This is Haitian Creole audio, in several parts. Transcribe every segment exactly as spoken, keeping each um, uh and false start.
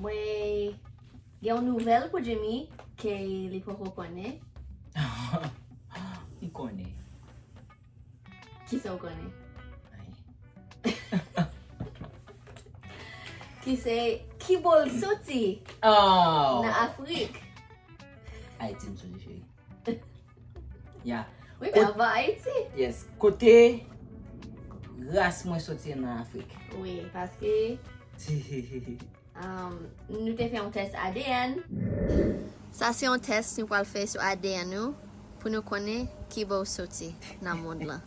Mwen gen yon nouvèl pou Jimmy ke li poko konnen. M konnen. Kisa w konnen? Ay. Ki se ki bò l soti Oh! nan Afrik. Ayiti m soti, cheri. Ya. Wi, men anvan Ayiti. Yes. Kote ras mwen soti nan Afrik? Wi, paske um, nou te fè yon tès A D N. Sa se yon tès nou pral fè sou A D N nou pou nou konnen ki bò w soti nan mond lan.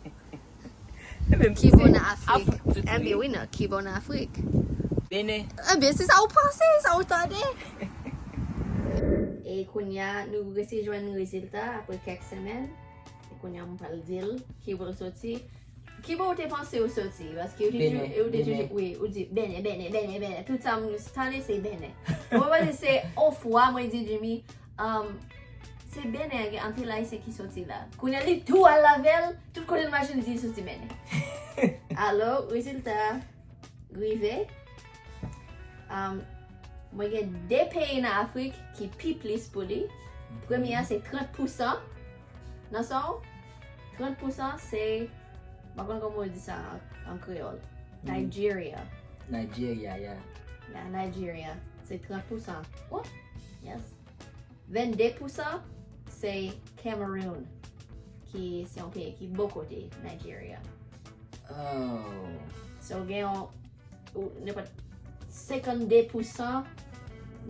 Ki bò nan Afrik? Ebyen wi, nan ki bò nan Afrik? Benen. Ebyen, se sa ou panse, sa ou tande. E kounye a, nou resi jwenn rezilta apre kèk semèn. E kounye a, mwen pral di l ki bò l soti. Ki bò ou te panse ou soti? Paske ou te Benen, toujou, ou te Benen. Toujou, wi, ou di Benen, Benen, Benen, Benen. Tout sa moun tande se Benen. Mwen panse se on fwa mwen di Jimmy, um, se Benen, gen anpil Ayisyen ki soti la. Kounye a li tou al avè l, tout kote l mache li di l soti Benen. Alò, rezilta rive. Um, mwen gen de peyi nan Afrik ki pi plis pou li. Premye a se trant pousan. Nan sa w, trant pousan se, m pa konn kòman yo di sa an, an kreyòl. Nigeria. Nigeria, ya. Ya, Nigeria. Se trant pousan. Oh, yes. Vennde pousan se Cameroon, ki se yon peyi ki bò kote Nigeria. Oh. So gen yon, ou, nenpòt senkannde pousan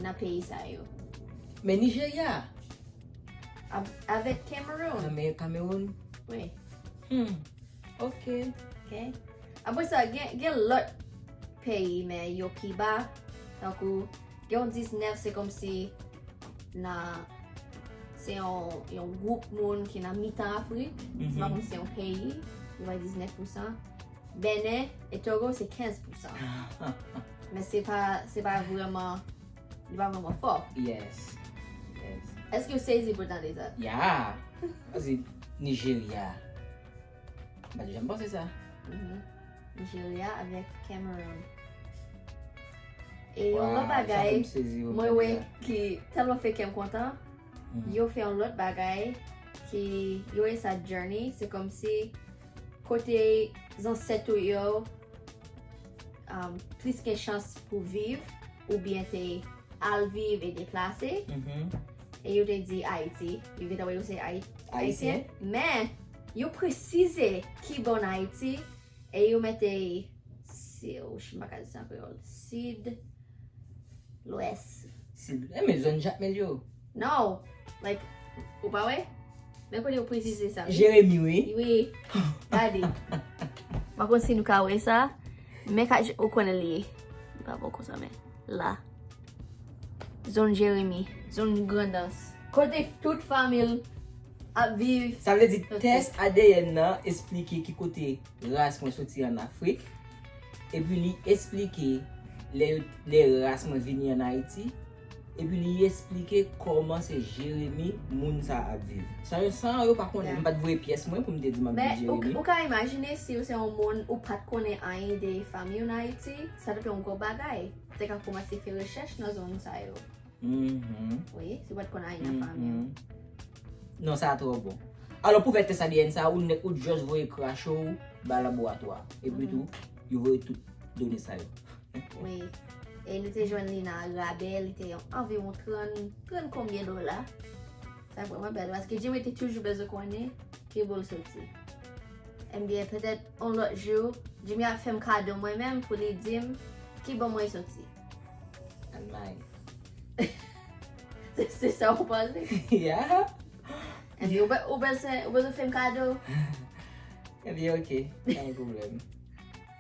nan peyi sa yo. Men Nigeria. Av- Avèk Cameroon. Kame- Cameroon. Wi. Hmm. Ok. Ok. Apre sa, gen, gen lòt peyi, men yo pi ba. Tankou, gen yon diznèf, se kòmsi nan, se yon, yon gwoup moun ki nan mitan Afrik. Se pa Mhm. kòmsi se yon peyi. Yo bay diznèf pousan. Benen e Togo, se kenz pousan. Men se pa, se pa vrèman, li pa vrèman fò. Yes. Yes. Èske w sezi pou w tande sa? Ya. Paske Nigeria. M pa t janm panse sa. Mhm. Nigeria avèk Cameroon. E yon Wow, lòt bagay, sa fè m sezi, mwen tande wè sa. Ki tèlman fè kè m kontan, Mhm. yo fè yon lòt bagay ki, yo rele sa journey, se kòmsi kote zansèt ou yo um, plis gen chans pou viv oubyen te al viv e deplase. Mhm. E yo te di Ayiti. Yo gentan wè yo se Ayi- Ayisyen. Men, yo presize ki bò nan Ayiti e yo mete, si, oh, m pa ka di sa an kreyòl, sid, lwès. Sid, e men zòn Jakmèl yo. No, like, ou pa wè? Men kote yo presize sa, wi. Jeremi, wi. Wi, gade. M pa konn si nou ka wè sa, men ka, ou konnen li ye. Li pa bon konsa, men la. Zòn Jeremi, zòn Grandans. Kote tout fanmi l ap viv. Sa vle di Ok. Tès A D N nan esplike ki kote ras mwen soti an Afrik. Epi li esplike lè, yo- lè ras mwen vini an Ayiti. Epi li esplike kòman se Jeremi moun sa ap viv. Sa yo, sa yo pa konnen, Yeah. M pa t voye pyès mwen pou m te di m ap Men viv ou, Jeremi. Ou ka imajine si ou se yon moun ou pa t konnen anyen de fanmi w nan Ayiti, sa t ap yon gwo bagay. Ou te ka kòmanse fè rechèch nan zòn sa yo. Mhm. Wi, si w pa t konn anyen nan fanmi w. Mhm. Non, sa a twò bon. Alò, pou fè tès A D N sa, ou nèk ou just voye krache w ba laboratwa. Epi Mhm. tou, yo voye tout done sa yo. Wi. E nou te jwenn li nan rabè, li te yon anviwon trant, trant konbyen dola. Sa vrèman bèl, paske Jimmy te toujou bezwen konnen ki bò l soti. Ebyen, petèt yon lòt jou, Jimmy ap fè m kado mwen menm pou li di m ki bò mwen soti. Almay. Se, se sa ou panse? Yeah. Ebyen, ou be- ou bezwen, ou bezwen fè m kado? Ebyen, ok. Pa gen pwoblèm.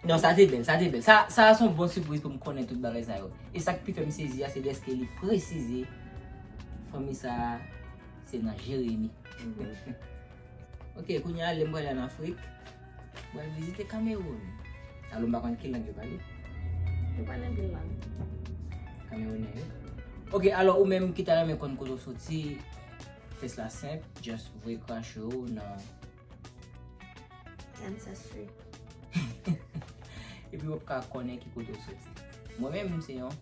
Non, sa te bèl, sa te bèl. Sa, sa se yon bon sipriz pou m konnen tout bagay sa yo. E sa k pi fè m sezi a, se dèske li presize fanmi sa a, se nan Jeremi. Ok, kounye a, lè m prale an Afrik, m pral vizite Kamewoun. Alò, m pa konn ki lang yo pale. Yo pale anpil lang. Kamewounè yo. Ok, alò, ou menm ki ta renmen konn kote w soti, tès la senp, just voye krache w nan Ancestry. Epi w ap ka konnen ki kote w soti. Mwen menm, m se yon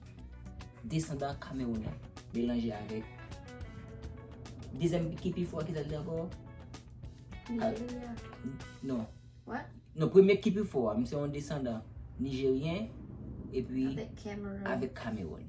Desandan Kamewounè melanje avèk dezyèm ki pi fò, ki sa l di ankò? Nigeria. Non. What? Non, premye ki pi fò a, m se yon desandan nijeryen epi Avèk Cameroon. Avèk Kamewoun.